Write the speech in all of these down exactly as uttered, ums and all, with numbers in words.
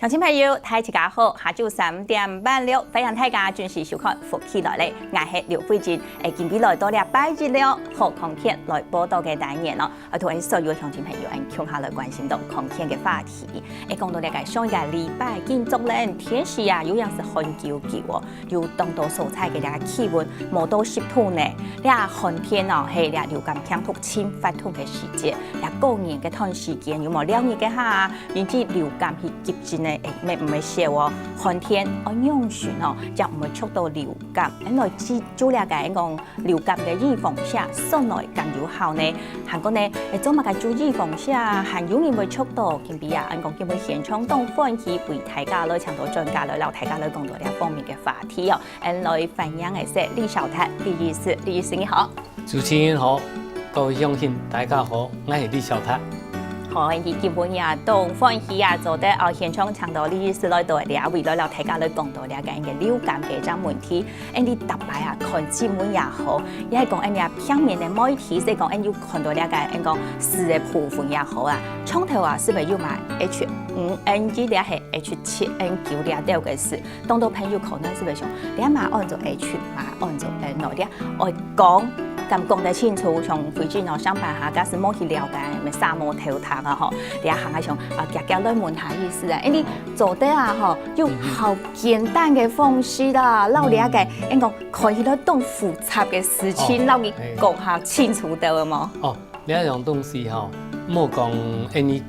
鄉親朋友，大家好，下晝三點半了，歡迎大家準時收看《福氣來了》，𠊎係劉慧珍。誒，今晡日來到這拜一了，好康健來報到个單元哦。啊，同𠊎所有鄉親朋友，𠊎共下來關心到康健个話題。誒，講到這个上一個禮拜，今早呢，天時啊，有影係寒赳赳哦。 有當多所在个這个氣溫無到十度呢。這寒天哦，係這流感病毒盡發達个時節。這過年个段時間有無尞日个下啊，因為流感去急診呢，誒，乜毋會少哦。寒天愛仰般哦，正毋會著到流感。恁來注，注這个講流感个預防針，算來敢有效呢？還過呢，誒，做麼个注預防針啊，還有人會著到？今晡日啊，𠊎講今晡日現場當歡喜，為大家來請到專家來，摎大家來講到這方面个話題哦。 𠊎來歡迎个係李小達李醫師，李醫師你好。主持人好，各位鄉親大家好，𠊎係李小達。好，𠊎今晡日啊，當歡喜啊，做得哦現場請到李醫師來到這位，來摎大家來講到這个个流感个這問題。恁樣逐擺啊，看新聞也好，也係講恁樣啊，平面个媒體，係講恁樣有看到這个，恁講字个部分也好啊，上頭啊，係毋係有嘛H五N一這係H七N九這兜个字？ 當多朋友可能係會想，這嘛安做H，嘛安做N哦，這愛講，敢講得清楚，像最近哦，上班下，假使無去了解，乜沙無頭殼啊吼，這下還想啊，遽遽來問下醫師啊，誒，你做得啊吼，用好簡單个方式啦，摎這个，應該看起來當複雜个事情，哦，摎你講下清楚兜个無？哦， 這樣東西吼，莫講恁樣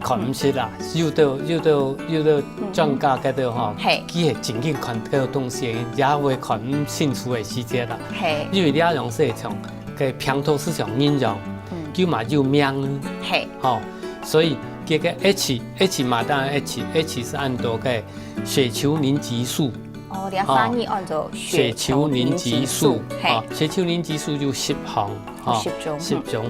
看毋識啦，有兜有兜有兜專家該兜吼，嘿，佢係真經看該兜東西，也會看毋清楚个時節啦。嘿，因為這樣係像个病毒係像人樣，嗯，佢嘛有名，嘿，吼，所以這个H，H嘛當然H，H係安到个血球凝集素。 哦，這个翻譯安做血球凝集素，嘿，哦，血球凝集素有十項，吼，十種，十種。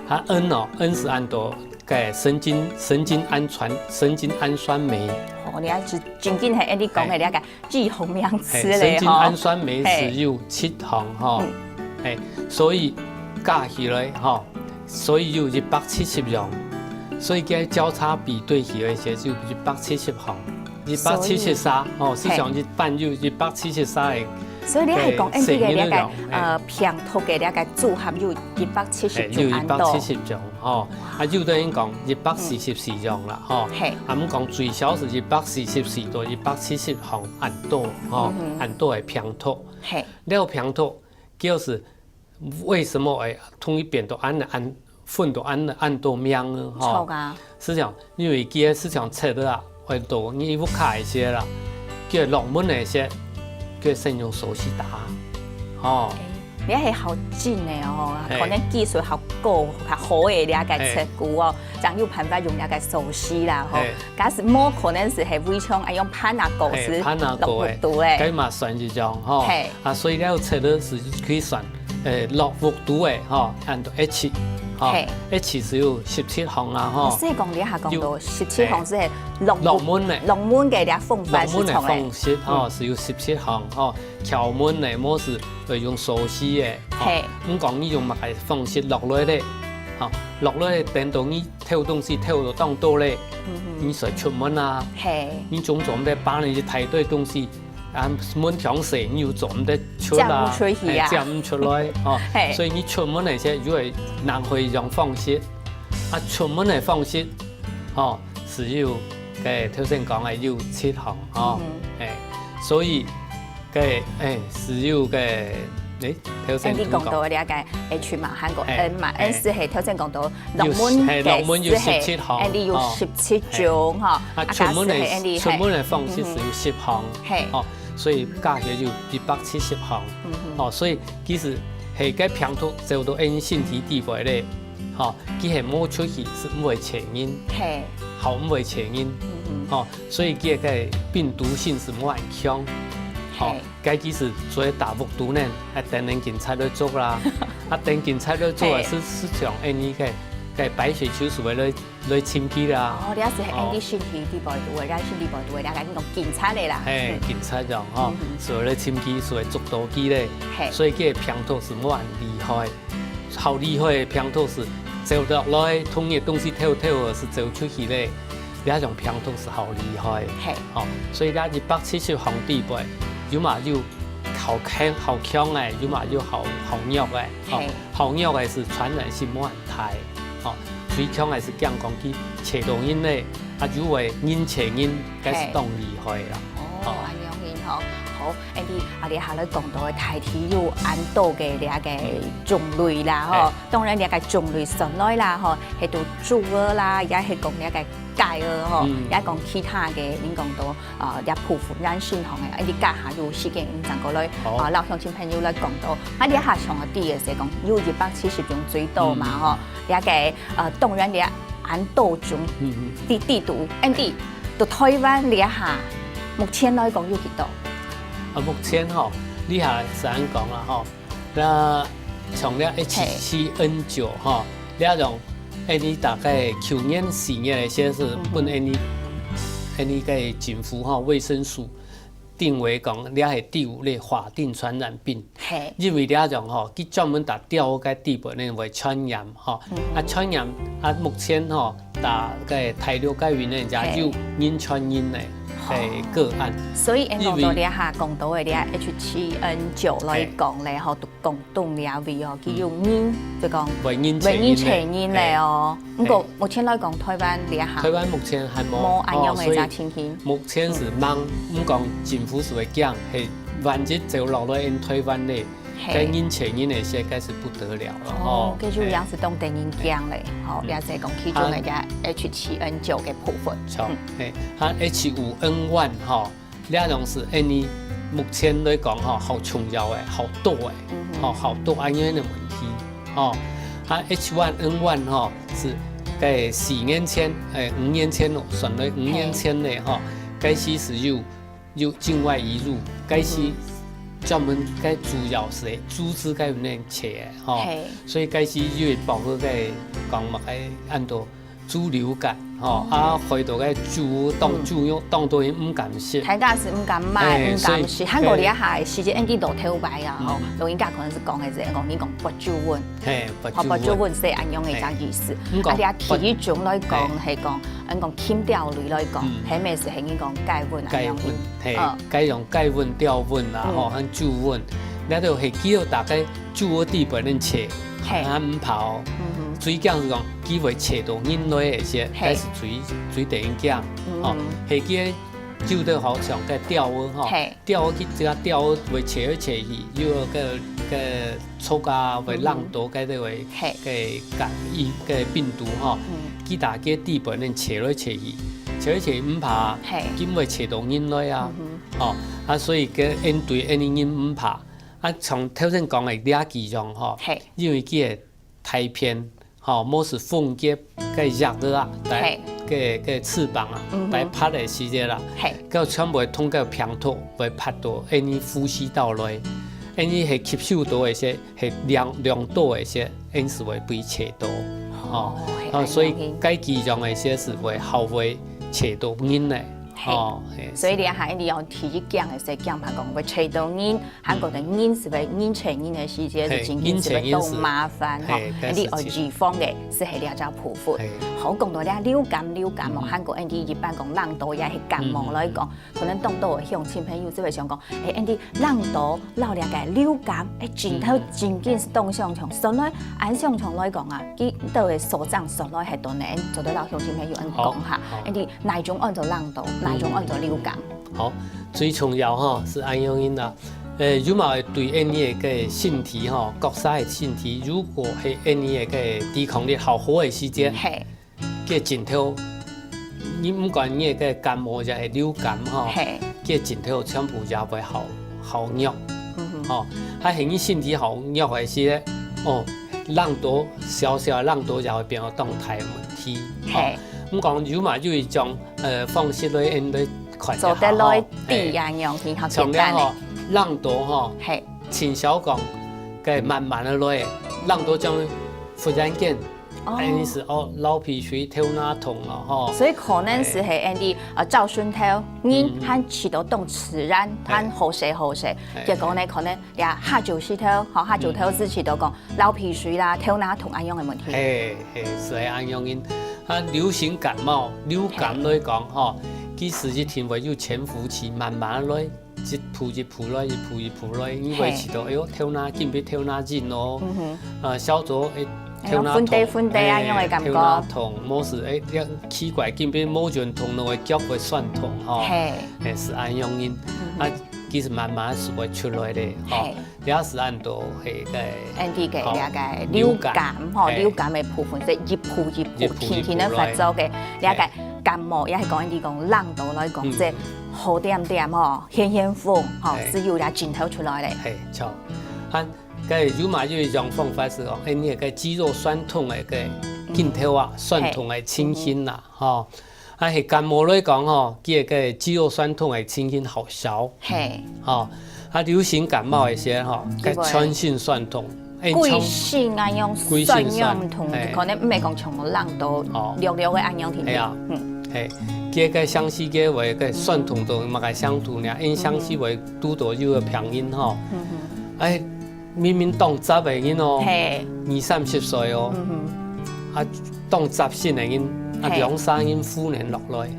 啊，N哦，N係安到个神經神經氨酸神經氨酸酶。哦，你看係真經係你講个這个專有名詞咧，神經氨酸酶係有七項，吼，嘿，所以加起來，吼，所以有一百七十樣，所以該交叉比對起來，就一百七十項。 一百七十三，哦，係，係像一般有一百七十三个，所以你係講，恁樣个這个，呃，病毒个這个組合有一百七十種恁多。有一百七十種，吼，啊，有兜人講一百四十四種啦，吼，係，啊，毋講最少係一百四十四到一百七十項恁多，吼，恁多个病毒。係，這病毒 叫係為什麼會同佢變到恁恁分到恁恁多名呢？吼，著啊，係講，因為佢个係講切啊，會到你屋下个時啦，佢落門个時，佢先用鎖匙打，吼。你係好精个哦，可能技術好高，較好个了解切骨哦，正有辦法用這个鎖匙啦，吼。假使無可能係係圍牆，愛用盤啊，鎖匙，盤啊，鎖匙，落屋肚个，該嘛算一種吼。係。 啊，所以了，切了係可以算，誒，落屋肚个吼，安到H，吼，係，H係有十七項啊，吼。所以講，你下講到十七項係落落門个，落門个這方法係從个，落門个方式，吼，係有十七項，吼，敲門个模式，會用鎖匙个，吼。係，毋講你用麼个方式落來咧，吼，落來等到你偷東西偷到當多咧，你就出門啊，係，你總總得把你一大堆東西 啊，門窗細，你又做毋得出啦，走毋出去啊，誒，走毋出來，吼。係，所以你出門个時，又會另外一種方式。啊，出門个方式，吼，係有，誒，頭先講个有七項，吼，誒，所以，个，誒，係有个，誒，頭先你講到个這个H嘛，還過N嘛，N係頭先講到 落門个係，係，落門有十七項，恁樣有十七種吼。啊，出門个，假使係恁樣，出門个方式係有十項，係，吼，所以加起來有一百七十項，吼，所以其實係該病毒走到𠊎身體底背咧，吼，佢係無出去係毋會傳染，係，好毋會傳染，吼，所以佢个病毒性係無恁強，吼。 該其實做得打屋肚呢，啊，等等警察來捉啦，啊，等警察來捉啊，係，係，係像恁樣个，个白血球係會來來尋佢啦。哦，這係恁樣身體底背肚个，這身體底背肚个，這个講警察个啦。係，警察樣吼，係會來尋佢，係會捉到佢咧。係，所以个病毒係無恁厲害，好厲害个病毒係走落來，同你个東西偷偷个係走出去咧。這種病毒係好厲害，係，吼，所以這一百七十項裡背，有嘛有好強好強个，有嘛有好好弱个，吼，係，好弱个係傳染性無恁大，吼，最強个係驚講佢傳到人呢，啊，有个人傳人，該係當厲害啦，哦，吼。恁樣形吼，好，恁樣啊，這下來講到个大體有恁多个這个種類啦，吼，當然這个種類上來啦，吼，係都豬仔啦，也係講這个雞仔吼，也講其他个，恁講到 呃，這部分咱先行个，啊，你這下有時間，正過來，啊，摎鄉親朋友來講到，啊，這下像个第一个係講，有一百七十種水稻嘛，吼，這个，呃，當然這恁多種，地，地圖，恁地，到台灣這下，目前來講有幾多？啊，目前吼，這下係恁講啦，吼， 該像這H七N九吼，這種，恁呢大概舊年四月个時節，分恁呢，恁呢个政府吼，衛生署定為講，這係第五類法定傳染病。係。因為這種吼，佢專門在鳥仔个裡背呢會傳染吼，啊，傳染啊，目前吼，在該大陸該位呢，也有人傳人个，个個案。所以，因為講到這下，講到个這H七N九來講咧，吼， 廣東這位哦，佢有人，就講會人傳人个哦。毋過目前來講，台灣這下，台灣目前還無，無恁樣个情形。目前係吂，毋講政府係會驚，係萬一走落來因台灣呢，該人傳人个事，該係不得了了哦。哦，該就也係當得人驚咧，吼，也係講其中个這H七N九个部分。著，係，啊H五N one吼， 這種係恁呢目前來講吼，好重要个，好多个，吼，好多恁樣个問題，吼。啊H one N one吼，係該四年前，誒，五年前咯，算來五年前呢，吼，該時係有，有境外移入，該時專門該主要係豬隻該位傳个，吼，所以該時因為包括該講麼个恁多 豬流感，吼，啊，害到該豬當豬肉，當多人毋敢食。大家係毋敢買，毋敢食。還過這下个時節，恁呢落頭擺啊，吼，老人家可能係講个係講，你講發豬瘟，係，發豬瘟，發豬瘟係恁樣个一隻意思。啊，這其中來講係講，恁講禽鳥類來講，係毋係係恁講雞瘟恁樣？雞瘟，係，該種雞瘟、鳥瘟啊，吼，還豬瘟，該都係叫大家 豬仔裡背恁傳，係，還毋怕哦。最驚係講，佢會傳到人來个時，該係最，最得人驚。哦，係佢就得好像該鳥仔吼，鳥仔去這鳥仔會傳來傳去，又有該，該蟲啊，會挵到該个會，該感染該病毒吼，佢大家裡背恁傳來傳去，傳來傳去毋怕，佢會傳到人來啊。哦，啊，所以該恁對恁呢人毋怕。 啊，像頭先講个這幾種吼，因為佢个大片吼，無係分解个葉仔啊，該，个，个翅膀啊，來拍个時節啦，該全部會通過病毒會拍到恁呢呼吸道內，恁呢係吸收到个時，係量，量多个時，恁係會被傳到，吼。哦，所以該幾種个時係會較會傳到人个，吼，係。所以這下你用第一講个時，講法講會傳到人， 還過等人係會人傳人个時節，係，係真正係會當麻煩吼。人傳人係，係，該係真。你愛預防个，係係這隻部分。係。好，講到這流感，流感哦，還過恁呢一般講冷著也係感冒來講，可能當多个鄉親朋友就會想講，誒，恁呢冷著摎這个流感，誒，真頭真緊係當相像。所以恁相像來講啊，佢兜个所長所來係當然做得摎鄉親朋友恁講下，恁呢哪一種安做冷著，哪一種安做流感？好，最重要吼，係恁樣形啦。 呃，有嘛會對恁呢个身體吼，各儕个身體，如果係恁呢个抵抗力較好个時節，係。該症頭，你毋管你个感冒也係流感吼，係。該症頭全部也會較，較弱。嗯哼。吼，啊係你身體較弱个時，哦，冷著，小小个冷著也會變到當大个問題。係。哦，毋過有嘛有一種，呃，方式來，來看一下吼，做得來抵恁樣，係較簡單个。像這吼，冷著吼，係。 盡少講，該慢慢仔來，冷著將忽然間哦。恁樣係哦，流鼻水、頭那痛咯，吼。所以可能係係恁樣，呃，照順頭，人還試著當自然，還好勢好勢，結果呢，可能這下晝時頭，吼，下晝頭係試著講流鼻水啦、頭那痛恁樣个問題。係，係，係恁樣个。啊，流行感冒、流感來講，吼，其實一定會有潛伏期，慢慢來。 一步一步來，一步一步來，你會試著，哎喲，頭那緊變頭那暈哦，呃，小組，哎，頭那痛，昏低昏低恁樣个感覺。哎，頭那痛，無係，哎，奇怪，緊變無運動，那個腳會痠痛，吼，係，係恁樣个。啊，其實慢慢係會出來个，吼。這係恁多，係个，恁樣个，這个流感，吼，流感个部分，係一步一步，一步一步來，天天个發作个，這个感冒，也係講恁樣講冷到來講，這 好點點吼，現現風吼，係。係有這症頭出來咧。係，著。啊，該有嘛有一種方法係講，哎，你个肌肉痠痛个該症頭啊，痠痛个情形啦，吼。啊，係感冒來講吼，佢个肌肉痠痛个情形好少。係。吼，啊，流行感冒个時吼，該全身痠痛， 哎，規身恁樣痠痠痛，哎。可能毋係講像冷到哦，略略个恁樣定定。哎呀，嗯。哎，佢个詳細个話，个痠痛到麼个程度呢？因詳細話堵到有个病人吼，嗯哼。哎，明明當雜个人哦，嘿。二三十歲哦，嗯哼。啊，當雜性个人，啊，嘿。兩三日忽然落來，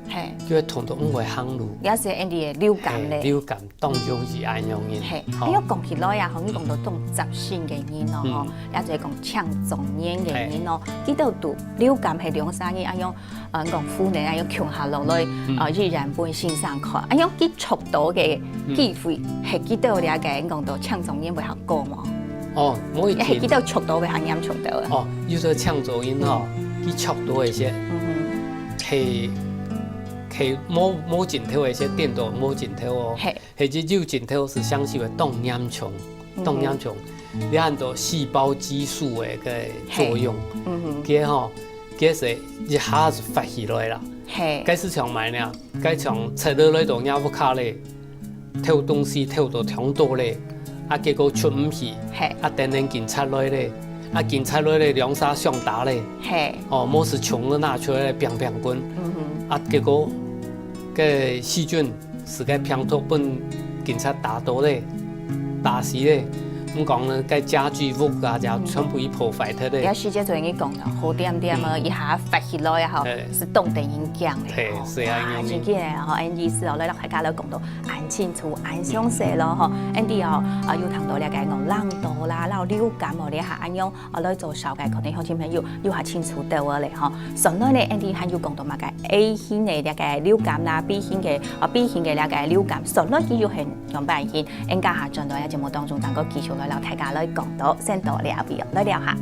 嘿。就會痛到毋會行路。也係恁樣个流感咧。嘿，流感。 當容易恁樣个。嘿，吼。哎喲，講起來啊，吼，你講到當雜性个人哦，嗯。吼，也就係講青壯年个人哦，嘿。佢兜堵流感係兩三日恁樣，呃，講忽然恁樣共下落來，嗯。呃，依然分先生看，恁樣佢著到个機會，嗯。係佢兜了解講到青壯年會較高無？哦，無一定。係佢兜著到會較嚴重到啊。哦，有个青壯年吼，佢著到个時，嗯哼。係，係無，無症頭个時，顛倒無症頭哦。嘿。 係，這有症頭係詳細會當嚴重，嗯哼。當嚴重。你看到細胞激素个个作用，嘿。嗯哼。佢吼，佢係一下子發起來啦。嘿。該係像麼呢？該像赤佬來到若屋下咧，偷東西偷到忒多咧，啊，結果出毋去，嘿。啊，等等警察來咧，啊，警察來咧，兩儕相打咧，嘿。哦，無係銃仔拿出來，砰砰滾，嗯哼。啊，結果，个細菌 係个病毒分警察打到咧，打死咧。毋講呢，該家居屋啊，就全部一破壞忒咧。嗯。這時節就應該講了，好點點啊，嗯。一下發起來啊，吼，嘿。係當得人驚咧，嘿，吼。係啊，哇，真緊个吼，恁樣意思哦，來，大家來講到恁清楚、恁詳細咯，吼。恁樣哦，啊，有談到了解講冷到啦，然後流感哦，這下恁樣 啊，來做紹介，可能鄉親朋友有較清楚兜仔咧吼。順來呢，恁樣還有講到麼个A型个這个流感啦，B型个，啊，B型个這个流感，順來佢又係樣般型，𠊎等下轉到這節目當中，正過繼續來摎大家來講到，先到這位哦，來尞下。